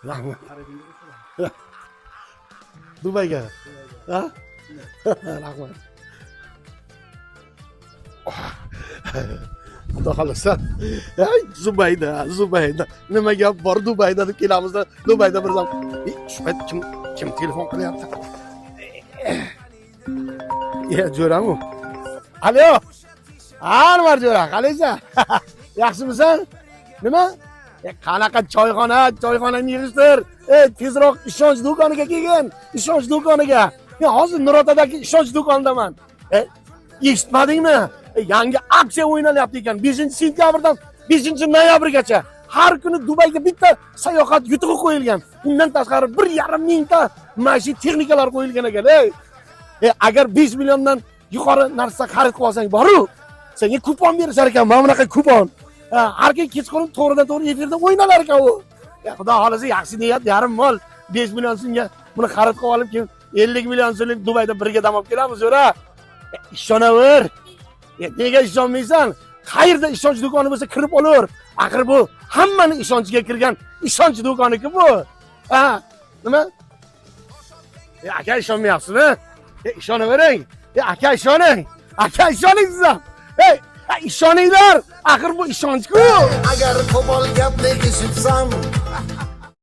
Rahmat. Dubayga. Ha? Rahmat. Xudo xohlasa. Ay, Zubayda, Zubayda. Nima gap bor Dubayda deb kelamizda, Dubayda bir zam. Shu payt kim telefon qilyapti? Ya, jo'ram u. Alo. Anvar jo'ra, qalaysan? Yaxshimisan? Nima? Qanaqa choyxona, choyxonangni yig'ishtir. Tezroq ishonch do'koniga kelgin. Ishonch do'koniga. Men hozir Nurotadagi ishonch do'konidaman. Eshitmadingmi? Yangi aksiya o'ynalyapti ekan. 5-sentyabrdan 5-noyabrgacha har kuni Dubayga bitta sayohat yutug'i qo'yilgan. Undan tashqari 1,5 mingta maishiy texnikalar qo'yilgan ekan. Ey, agar 5 milliondan yuqori narsa xarid qilib olsang boru, senga kupon berishar ekan, mana bunaqa kupon. Har kun kechqurun to'g'ridan to'g'ri efirda o'ynalar ekan u. Xudo xohlasa yaxshi niyat yarim mol 5 million so'mga buni xarid qilib olib, keyin 50 million so'mlik Dubayda birga dam olib kelamiz, jo'ra. Ishonaver. Nega ishonmaysan? Qayerda ishonch do'koni bo'lsa kirib olur. Axir bu hammani ishonchiga kirgan ishonch do'koni-ku bu. Ha, nima? Aka ishonmayapsizmi? Ishonavering. Aka ishoning. Aka ishoning siz ham. Ey, ishoninglar. Axir bu ishonch-ku. Agar qo'pol gapni eshitsam.